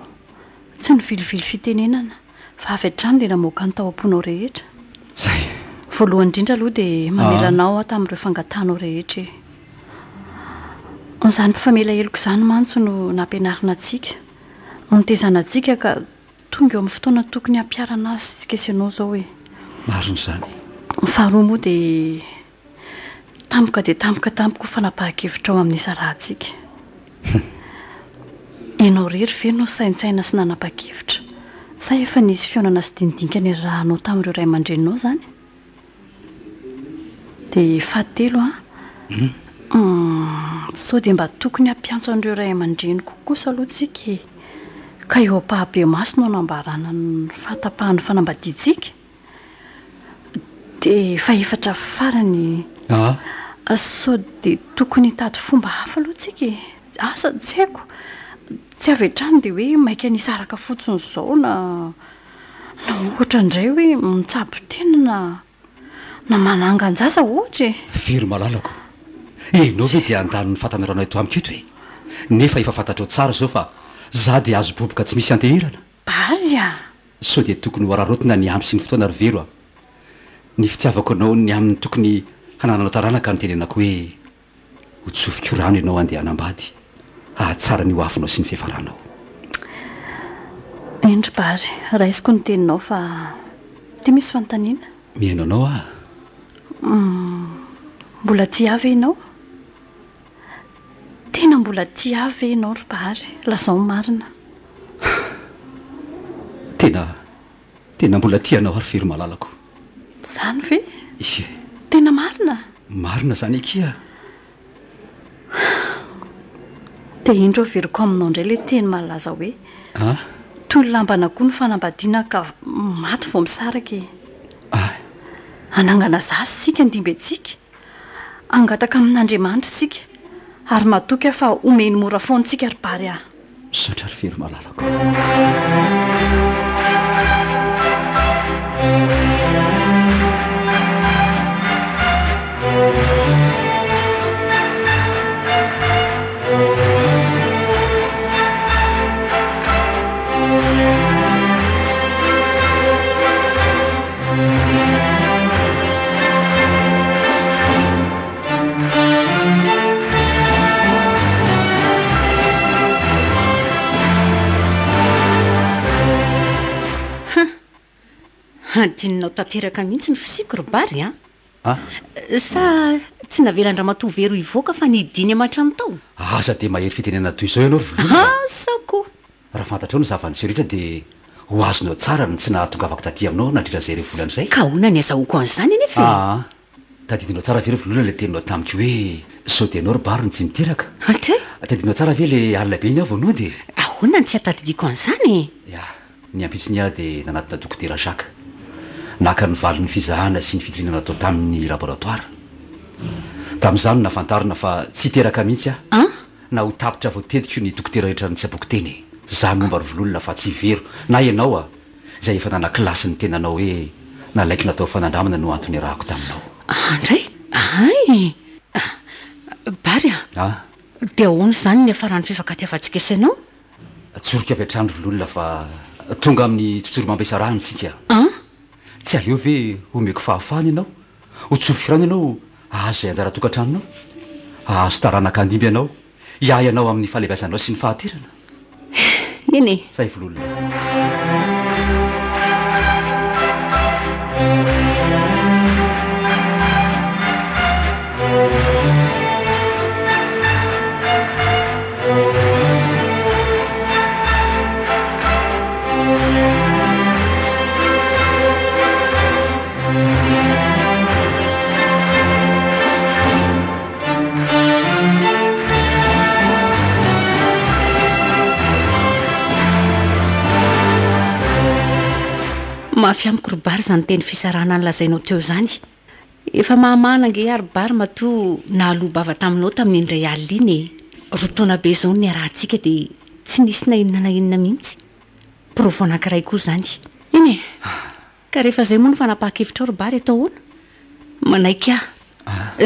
C: Tsy nivilivily fitenenana fa avy hatrany dia namoaka ny tao am-ponao rehetra.
A: Zay.
C: Voalohany indrindra aloha dia mamela anao aho tamin'ireo fangatahanao rehetra e. Izany mpifamela heloka izany mantsy no nampianarina antsika, nitaizana antsika ka tonga eo amin'ny fotoana tokony hampiharana azy isika sy ianao izao e.
A: Marina izany.
C: Faharoa moa dia Tampoka dia tampoka tamiko ny fanapahan-kevitrao amin'ny nisarahantsika. Ianao irery ve no saintsaina sy nanapa-kevitra? Sa efa nisy fihaonana sy dinidinika niarahanao tamin'ireo ray aman-dreninao izany? Dia fahatelo an, sao dia mba tokony hampiantso an'ireo ray aman-dreniko kosa aloha tsika e! Ka eo am-pahabemaso no hanambarana ny fahatapahan'ny fanambadiantsika? Dia fahefatra farany, sao dia tokony hitady fomba hafa aloha tsika e? Asa, tsy haiko, tsy avy hatrany dia hoe maika ny hisaraka fotsiny izao na na ohatra indray hoe mitsabo tena na na manangan-jaza ohatra e!
A: Very malalako, ianao ve dia handany ny fahatanoranao eto amiko eto e? Nefa efa fantatrao tsara izao fa za dia azo boboka tsy misy anteherana.
C: Bary a!
A: Sao dia tokony ho araraotina ny andro sy ny fotoana ry Vero a! Ny fitiavako anao ny amin'ny tokony hanananao taranaka no tenenako hoe ho tsofiko rano ianao handeha hanambady, hahatsara ny hoavinao sy ny fiafaranao.
C: Eny ry Bary, raisiko ny teninao fa dia misy fanontaniana.
A: Mihaino anao aho.
C: Mbola tia ahy ve ianao? Tena mbola tia ahy ve ianao ry Bary? Lazao ny marina.
A: Tena, tena mbola tia anao aho ry Fery malalako.
C: Izany ve?
A: Ie.
C: Tena marina?
A: Marina izany akia.
C: Dia indro averiko aminao indray ilay teny malaza hoe,
A: Ah?
C: Toy ny lamban'akoho ny fanambadiana ka maty vao misaraka e.
A: Ah.
C: Hanangana zaza isika handimby antsika. Hangataka amin'Andriamanitra isika ary matoky aho fa homeny mora foana antsika ry Bary ah.
A: Misaotra ry Fery malalako.
D: Huh! Hadinonao tanteraka mihitsy ny fisiako ry Bary a!
A: A!
D: Sa tsy navelan-dRamatoa Vero hivoaka fa nidiny aman-trano tao?
A: Aza dia mahery fitenenana toy izao ianao ry Vololona a!
D: Asa koa!
A: Raha fantatrao ny zava-niseho rehetra dia ho azonao tsara ny tsy nahatongavako taty aminao nandritra izay iray volana izay.
D: Ka ahoana ny azahoako an'izany anefa e?
A: Aa! Tadidinao tsara ve ry Vololona ilay teninao tamiko hoe sao dia ianao ry Bary no tsy miteraka?
D: Hatray?
A: Tadidinao tsara ve ilay alina be iny aho vao nody e?
D: Ahoana no tsy hahatadidiako an'izany e?
A: Ya, ny ampitsony aho dia nanatona Dokotera Jacques. Naka ny valin'ny fizahana sy ny fitiliana natao tamin'ny laboratoara. Tamin'izany no nahafantarina fa tsy hiteraka mihitsy aho.
D: An?
A: Na ho tapitra voatetiko ny dokotera rehetra nitsaboako teny e! Za momba ry vololona fa tsy vero na ianao a! Izay efa nanakilasy ny tenanao hoe nalaiko natao fanandramana no antony iarahako taminao.
D: Andray! Hay! Bary a!
A: A!
D: Dia ahoana izany ny niafaran'ny fifankatiavantsika sy ianao?
A: Tsoriko avy hatrany ry vololona fa tonga amin'ny tsotsorimam-pisarahana isika.
D: An!
A: Tsy aleo ve omeko fahafahana ianao? Ho tsofirana ianao hahazo izay anjara tokantranonao? Hahazo taranaka handimby anao, hiahy anao amin'ny fahalebiazanao sy ny fahaterana?
D: Eny e!
A: Zay vololona.
D: Mafy amiko ry Bary izany teny fisarahana nolazainao teo izany. Efa mahamahana ange aho ry Bary matoa nahaloa-bava taminao tamin'iny indray alina iny e. Roa taona be izao no niarahantsika dia tsy nisy na inona na inona mihitsy. Porofo anankiray koa izany. Eny e! Ka rehefa izay moa no fanapahan-kevitrao ry Bary atao ahoana? Manaiky aho.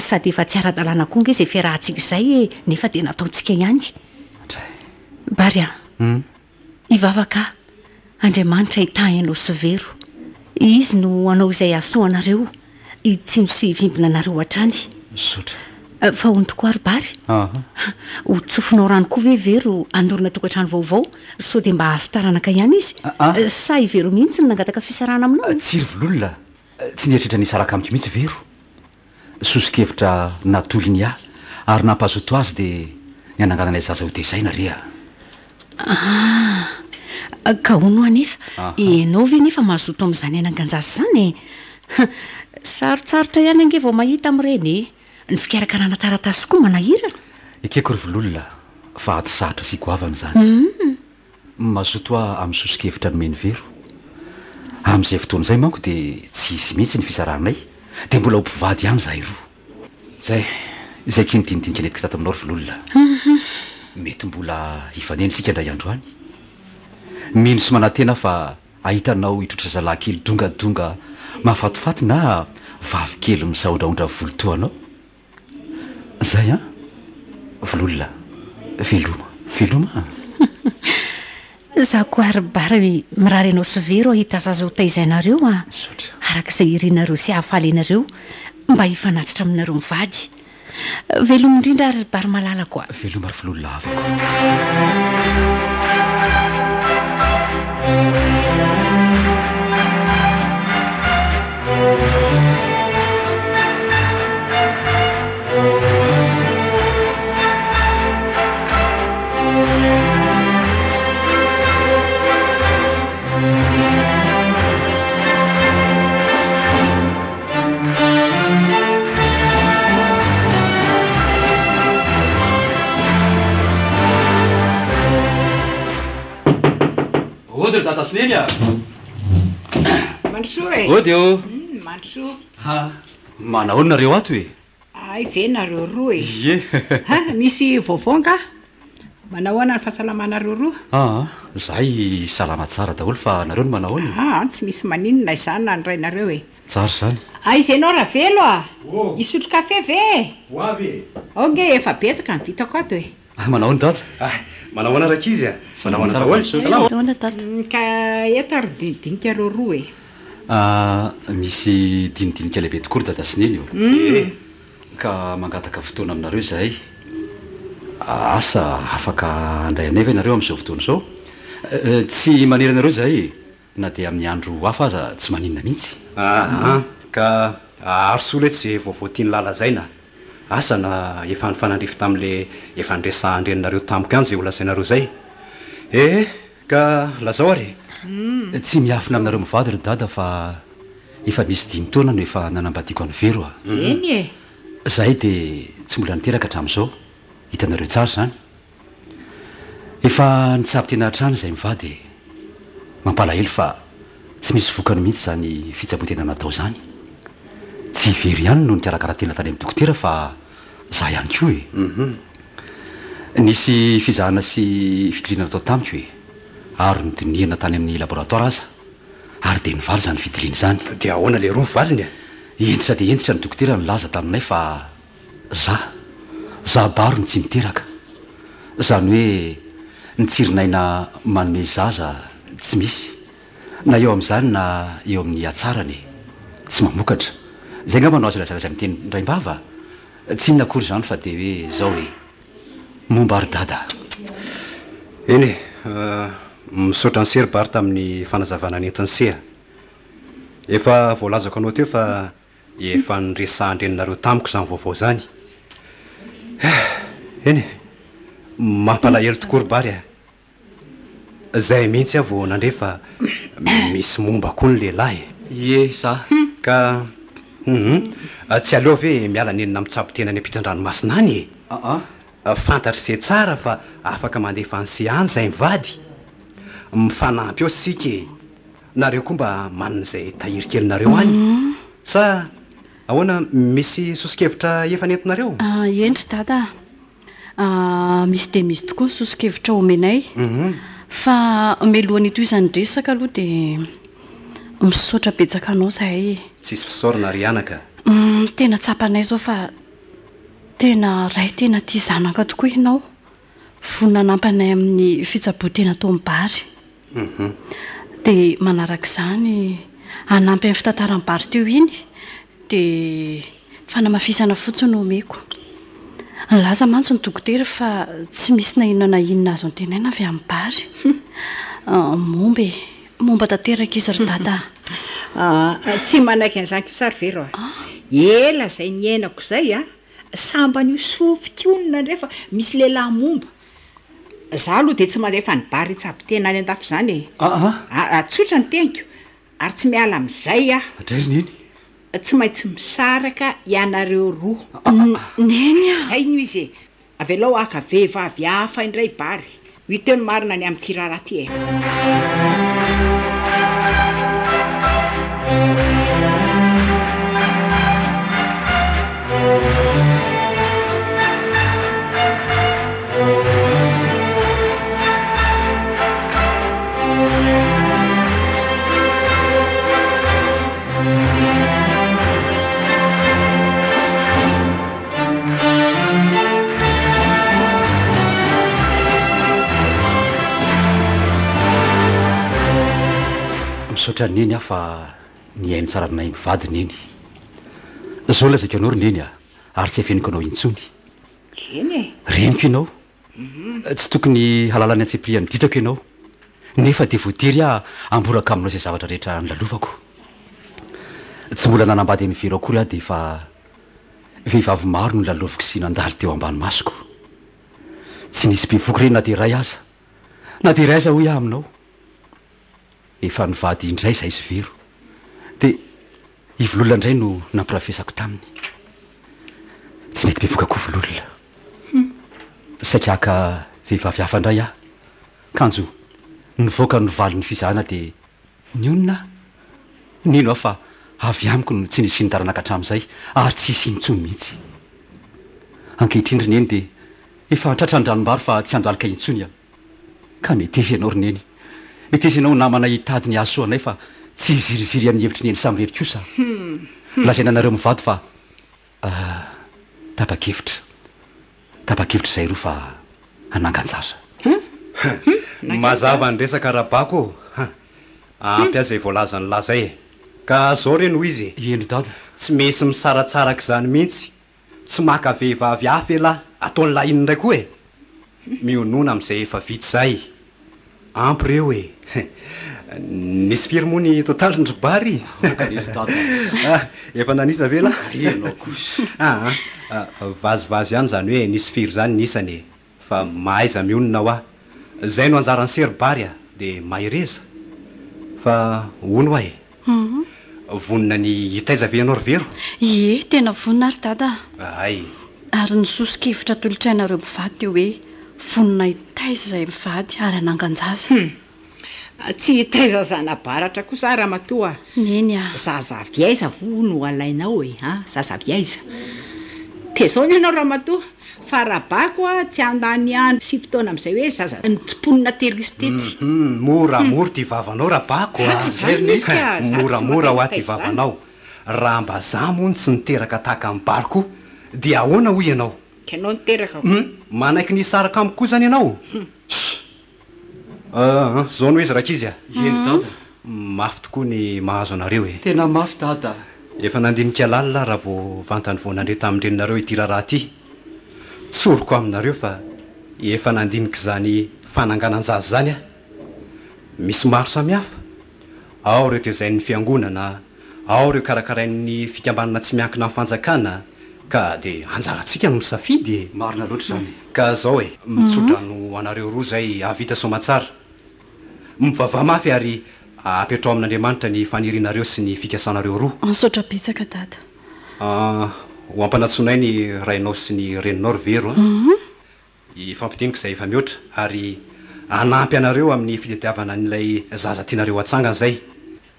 D: Sady efa tsy ara-dalàna koa ange izay fiarahantsika izay e, nefa dia nataontsika ihany. Bary a! Hivavaka aho, Andriamanitra hitahy anao sy Vero. Izy no hanao izay hahasoa anareo, hitsinjo sy hivimbina anareo hatrany.
A: Misaotra.
D: Fa hono tokoa ry Bary, ho tsofinao rano koa ve Vero hanorina tokantrano vaovao, sao dia mba hahazo taranaka ihany izy? Sa i Vero mihitsy no nangataka fisarahana aminao?
A: Tsia ry Vololona, tsy nieritreritra ny hisaraka amiko mihitsy Vero. Soso-kevitra natolony ahy ary nampazoto azy dia ny hanangananay zaza ho tezaina re a!
D: Ah! Ka hono hoa anefa, ianao ve nefa mazoto amin'izany hanangan-jaza izany e? Sarotsarotra ihany ange vao mahita amin'ireny e! Ny fikarakarana taratasy koa manahirana.
A: Ekeko ry Vololona fa ady sarotra sy goavana izany. Mazoto aho amin'ny soso-kevitra nomen'i Vero. Amin'izay fotoana izay manko dia tsy hisy mihitsy ny fisarahanay, dia mbola ho mpivady ihany izahay roa. Izay, izay akia ny dinidinika nentiko tato aminao ry Vololona. Mety mbola hifanena isika indray andro any. Mino sy manantena aho fa hahita anao hitrotra zalahy kely dongadonga mahafatifaty na vavy kely misaondraondra volo toa anao. Zay an! Vololona, veloma, veloma an!
D: Za koa ry Bary mirary anao sy Vero hahita zaza ho taizainareo an!
A: Misaotra.
D: Araka izay irinareo sy hahafaly anareo mba hifanatitra aminareo mivady. Veloma indrindra ary ry Bary malalako a!
A: Veloma ry Vololona havako. Ody ry dada sy neny a!
B: Mandrosoa e!
A: Ody ô!
B: Mandrosoa.
A: Ha! Manahoana nareo ato e?
B: Hay ve nareo roa e!
A: Ie!
B: Ha! Misy vaovao angaha? Manahoana ny fahasalamanareo roa?
A: Aa! Zahay salama tsara daholo fa nareo no manahoana e?
B: Aa! Tsy misy maninona izany na ny rainareo e!
A: Tsara izany.
B: Aiza ianao Ravelo a! Hisotro kafe ve e?
F: Ho avy e!
B: Ao nge efa betsaka ny vitako ato e!
A: Manahoana dada?
F: Ah! Manahoana rankizy a! Manahoana daholo? Salama?
C: Manahoana dada?
B: Ka eto ary dinidinikareo roa e!
A: Ah! Misy dinidinika lehibe tokoa ry dada sy neny ô!
F: Ee!
A: Ka mangataka fotoana aminareo izahay. Asa afaka handray anay ve nareo amin'izao fotoana izao? Tsy manery anareo izahay e! Na dia amin'ny andro hafa aza tsy maninona mihitsy.
F: Aa ka arosoa letsy ze vaovao tian'lah lazaina a! Asa na efa nifanandrify tamin'le efa niresahan-dreninareo tamiko ihany ze ho lazainareo zay. Ee ka lazao ary
A: e! Tsy miafina aminareo mivady ry dada fa efa misy dimy taona no efa nanambadiako an'i Vero a!
B: Eny e!
A: Zahay dia tsy mbola niteraka hatramin'izao, hitanareo tsara izany. Efa nitsabo tena hatrany izay mivady e! Mampalahelo fa tsy misy vokany mihitsy izany fitsaboan-tena natao izany. Tsy i Vero ihany no nikarakara tena tany amin'ny dokotera fa za ihany koa e! Nisy fizahana sy fitiliana natao tamiko e! Ary nodinihana tany amin'ny laboratoire aza ary dia nivaly izany fitiliana izany.
F: Dia ahoana leroa ny valiny
A: e? Hentitra dia hentitra ny dokotera nilaza taminay fa Za, za baro no tsy miteraka. Zany hoe ny tsirin'aina manome zaza tsy misy, na eo amin'izany na eo amin'ny hatsarany e. Tsy mamokatra. Zay angamba no azo lazalaza amin'ny teny indraim-bava? Tsy inona akory izany fa dia hoe zao e. Momba ry dada.
F: Eny e, misaotra an'i se ry Bart amin'ny fanazavana nentin'i se a. Efa voalazako anao teo fa Efa niresahan-dreninareo tamiko izany vaovao izany. Eh! Eny e! Mampalahelo tokoa ry Bary a! Izay mihitsy aho vao nandre fa misy momba koa ny lehilahy e!
A: Ie, za.
F: Ka, hum, tsy aleo ve miala nenina mitsabo tena any ampitan-dranomasina any e?
A: Aa.
F: Fantatr'i se tsara fa afaka mandefa an'i se any izay mivady. Mifanampy eo isika e! Nareo koa mba manana izay tahiry kelinareo any. Sa ahoana, misy soso-kevitra efa nentinareo?
C: Eny ry Dada a! Misy dia misy tokoa ny soso-kevitra omenay. Fa mialohan'ny hitohizan'ny resaka aloha dia misaotra betsaka anao izahay e!
F: Tsisy fisaorana ry anaka.
C: Tena tsapanay izao fa tena ray tena tia zanaka tokoa ianao. Vonona hanampy anay amin'ny fitsaboan-tena ataon'i Bary. Dia manaraka izany, hanampy amin'ny fitantaran'i Bary teo iny, dia fanamafisana fotsiny no omeko. Nilaza mantsy ny dokotera fa tsy misy na inona na inona azo antenaina avy amin'i Bary. Momba e! Momba tanteraka izy ry Dada
B: a! Tsy manaiky an'izany kosa ary Vero a! Ela izay niainako izay a! Sambany io sofiko io no nandre fa misy lehilahy momba. Za aloha dia tsy mandefa an'i Bary hitsabo tena any andafy izany e! Aa! Tsotra ny teniko ary tsy miala amin'izay aho.
A: Dray ry Neny.
B: Tsy maintsy misaraka ianareo roa.
C: Neny a!
B: Zay no izy e! Avelao haka vehivavy hafa indray Bary. Ho hita eo ny marina ny amin'ity raharaha ity e!
A: Misaotra an'i Neny aho fa nihaino tsara anay mivady Neny. Zao lazaiko anao ry Neny a, ary tsy afeniko anao intsony.
B: Eny e.
A: Reniko ianao. Tsy tokony halala ny antsipirihan'ny ditrako ianao, nefa dia voatery aho hamboraka aminao izay zavatra rehetra nolalovako. Tsy mbola nanambady an'i Vero akory aho dia efa vehivavy maro no nolaloviko sy nandalo teo ambany masoko. Tsy nisy bevoky re na dia iray aza. Na dia iray aza hoy aho aminao. Efa nivady indray izahay sy Vero. Dia i Vololona indray no nampirafesako taminy. Tsy nety bevoka koa Vololona. Saika haka vehivavy hafa indray aho. Kanjo nivoaka ny valin'ny fizahana dia nionona aho. Nino aho fa avy amiko no tsy nisian'ny taranaka hatramin'izay ary tsy hisy intsony mihitsy. Ankehitriny ry Neny dia efa an-tratran'ny ranombary fa tsy handalika intsony aho. Ka meteza ianao ry Neny. Meteza ianao ho namana hitady ny hahasoa anay fa tsy hiziriziry amin'ny hevitr'i Neny samirery kosa. Lazaina anareo mivady fa tapa-kevitra. Tapa-kevitra izahay roa fa hanangan-jaza.
F: Mazava ny resaka Rabako ô! Ampy ahy izay voalazan'i Laza e! Ka zao re no izy
A: e! Eny ry Dada.
F: Tsy misy misaratsaraka izany mihitsy Tsy maka vehivavy hafa elah, ataon'lah inona indray koa e? Mionona amin'izay efa vita izay. Ampy ireo e! Nisy firy moa ny totalin-dry Bary?
A: Aoka re ry Dada a!
F: Efa nanisa ve lah?
A: Re ianao kosa.
F: Aa, vazivazy ihany izany hoe nisy firy izany ny isany e! Fa mahaiza mionona hoa. Zay no anjaran'i se ry Bary a! De mahereza! Fa hono hoa e! Vonona ny hitaiza ve ianao ry Vero?
C: Ie, tena vonona aho ry Dada
F: a! Hay!
C: Ary ny soso-kevitra atolotrainareo mpivady dia hoe vonona hitaiza izahay mivady ary hanangan-jaza.
B: Hum! Tsy hitaiza zana-baratra kosa aho ramatoa a!
C: Neny a!
B: Zaza avy aiza voa no alainao e a! Zaza avy aiza? Tezao ny anao ramatoa fa rabako a tsy handany andro sy fotoana amin'izay hoe zaza notsimponina tery sy tetsy.
F: Hum! Moramora ity vavanao rabako a!
B: Haka izany mihitsy ka! Za tsy
F: Moramora hoa ity
B: mankaiza izany.
F: vavanao. Raha mba za moa no tsy niteraka tahaka an'i Bary koa dia ahoana hoy ianao?
B: Ka ianao niteraka ko.
F: Hum! Manaiky ny hisaraka amiko koa izany ianao? Ss! Aa, zao no izy rankizy a!
A: Eny dada.
F: Mafy tokoa ny mahazo anareo e!
A: Tena mafy dada.
F: Efa nandinika lalina aho raha vao vantany vao nandre tamin-dreninareo ity raharaha ity. Tsoriko aminareo fa efa nandinika izany fananganan-jaza izany aho. Misy maro samihafa. Ao ireo tezain'ny fiangonana, ao ireo karakarain'ny fikambanana tsy miankina amin'ny fanjakana, ka dia anjarantsika no misafidy e!
A: Marina loatra izany.
F: Ka zao e, mitsodrano anareo roa izay hahavita soamatsara. Mivavaha mafy ary apetraho amin'Andriamanitra ny fanirianareo sy ny fikasanareo roa.
C: Misaotra betsaka Dada.
F: Ho ampanantsoinay ny rainao sy ny reninao ry Vero a! Hifampidinika izay efa mihoatra ary hanampy anareo amin'ny fitadiavana an'ilay zaza tianareo hatsangana izay.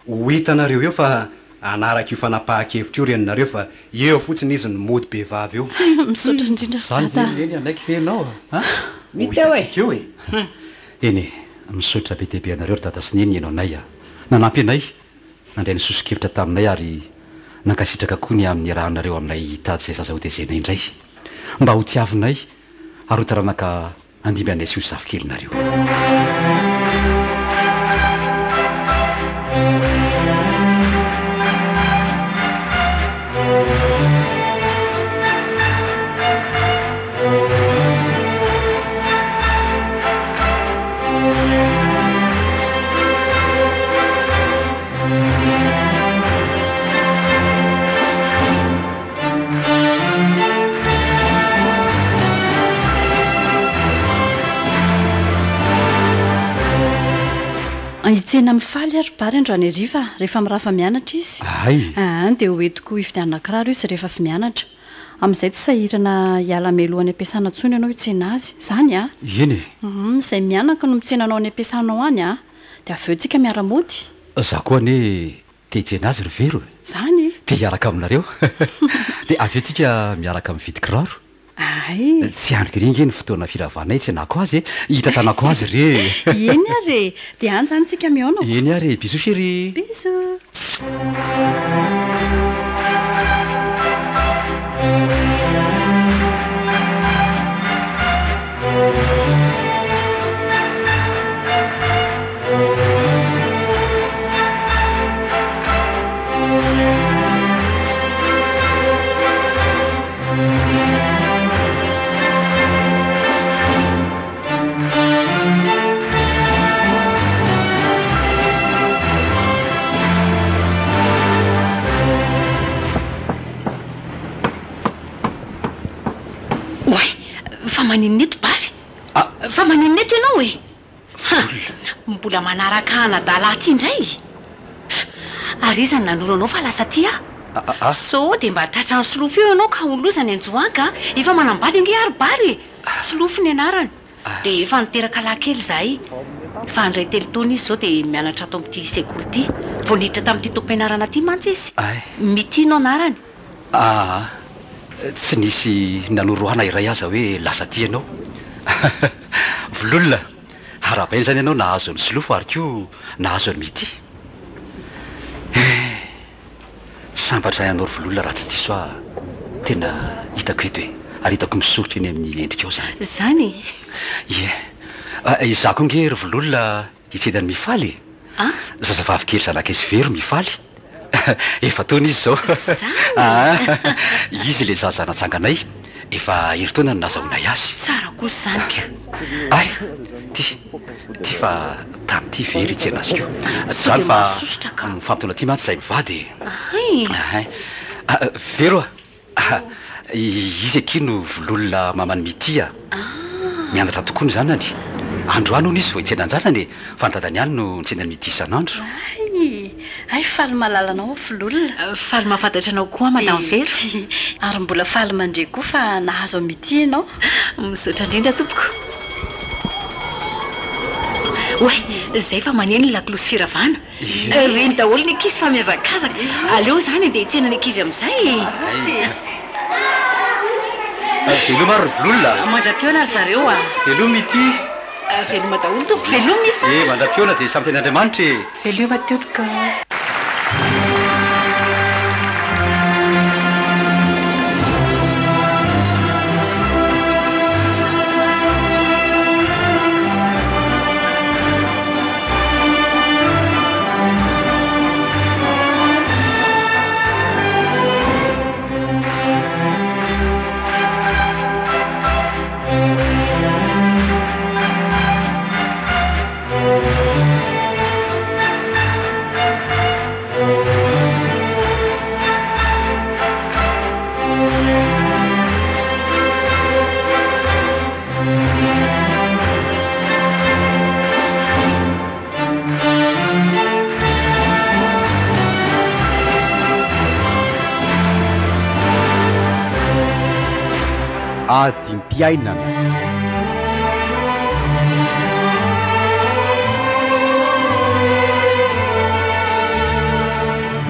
F: Ho hitanareo eo fa hanaraka io fanapahan-kevitra io reninareo fa eo fotsiny izy no mody be vava eo.
C: Misaotra indrindra ry
A: Zany
C: dada
A: ve ry neny hanaiky ve ianao a?
F: Ho hitantsika eo e!
A: Eny e, misaotra be dia be anareo ry dada sy neny nihaino anay a! Nanampy anay, nandray ny soso-kevitra taminay ary nankasitraka koa ny amin'ny niarahanareo aminay hitady izay zaza hotezena indray. Mba ho tiavinay ary ho taranaka Handimby anay sy ho zafikelinareo.
C: Hitsena mifaly ary Bary androany hariva rehefa mirava mianatra izy.
A: Hay!
C: Aa dia ho entiko hividianana kiraro izy rehefa avy mianatra. Amin'izay tsy sahirana hiala mialoha any am-piasana intsony ianao hitsena azy. Izany a!
A: Eny e!
C: Izay mianaka no mitsena anao any am-piasanao any a! Dia avy eo tsika miara-mody.
A: Za koa anie Te hitsena azy ry Vero e!
C: Zany e!
A: Te hiaraka aminareo. Dia avy eo tsika miaraka mividy kiraro.
C: Ay!
A: Tsy andriko ery nge ny fotoana firavanay hitsenako azy e! Hitantanako azy re e!
C: Eny ary e! Dia any zany tsika mihaona ko!
A: Eny ary e! Bisous chérie!
C: Bisous!
D: Oay! Fa maninona eto Bary? Fa maninona eto ianao e? Ha! Mbola manaraka anadala aty indray? Ary iza no nanoro anao fa lasa aty aho? Sao dia mba tratran'i Solofo eo ianao ka ho loza ny anjoanka a! Efa manambady ange aho ry Bary e! Solofo ny anarany. Dia efa niteraka lahy kely izahay. Efa handray telo taona izy izao dia mianatra ato amin'ity sekoly ity. Vao niditra tamin'ity taom-pianarana ity mantsy izy. Mitia no anarany.
A: Aa, tsy nisy nanoro ahy na iray aza hoe lasa aty ianao. Vololona, arahabaina izany ianao nahazo an'i Solofo ary koa nahazo an'i Mitia. Eh, sambatra ianao ry Vololona raha tsy diso aho, tena hitako eto e, ary hitako misoritra eny amin'ny endrikao izany.
D: Izany e?
A: Ie, izaho koa ange ry Vololona Hitsena an'i Mifaly e!
D: Ah?
A: Zazavavy kely zanak'i Vero Mifaly. Efa-taona izy izao.
D: Izany?
A: Ah, izy ilay zaza natsanganay. Efa herintaona no nazahoanay azy.
D: Tsara kosa izany ko.
A: Ay, ty, ty fa tamin'ity Vero hitsena azy ko.
D: Sao
A: Izany
D: dia
A: fa
D: mahasosotra ka.
A: mifampitaona aty mantsy izahay mivady e.
D: Ay.
A: Ay. Ah, Vero a! Ah, izy akia no vololona maman'i Mitia a! Mianatra tokoa ny zanany. Androany hono izy vao hitsena an-janany e, fa ny dadany ihany no nitsena an'i Mitia isan'andro.
C: Hay! Hay faly mahalala anao aho vololona.
D: Faly mahafantatra anao koa aho Madame Vero.
C: Ary mbola faly mandre koa fa nahazo an'i Mitia ianao.
D: Misaotra indrindra tompoko. Oay! Izay fa maneno ny lakolosy firavana. Reny daholo ny ankizy fa mihazakazaka. Aleo izany andeha hitsena ny ankizy amin'izay e.
A: Veloma ary ry Vololona a!
D: Mandra-pihaona ry zareo a!
A: Veloma ity!
D: Veloma daholo tompoko, veloma i Faly!
A: Eh, mandra-pihaona dia samy tenin'Andriamanitra e!
B: Veloma tompoko!
G: Adim-piainana.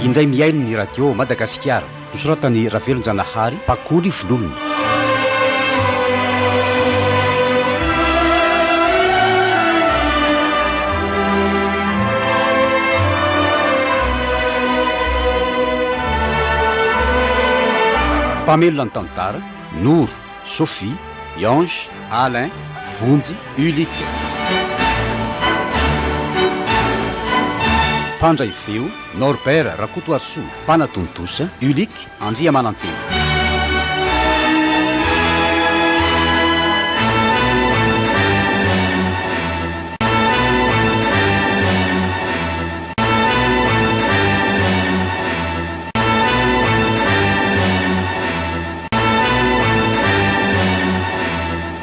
A: Indray mihaino ny Radio Madagasikara, nosoratan'i Ravelonjanahary Pakoly Vololona. Mpamelona ny tantara, Noro, Sophie, Ange, Alain, Vonjy, Ulick. Mpandray feo, Norbert Rakotoarisoa, Mpanatontosa, Ulick Andriamanantena.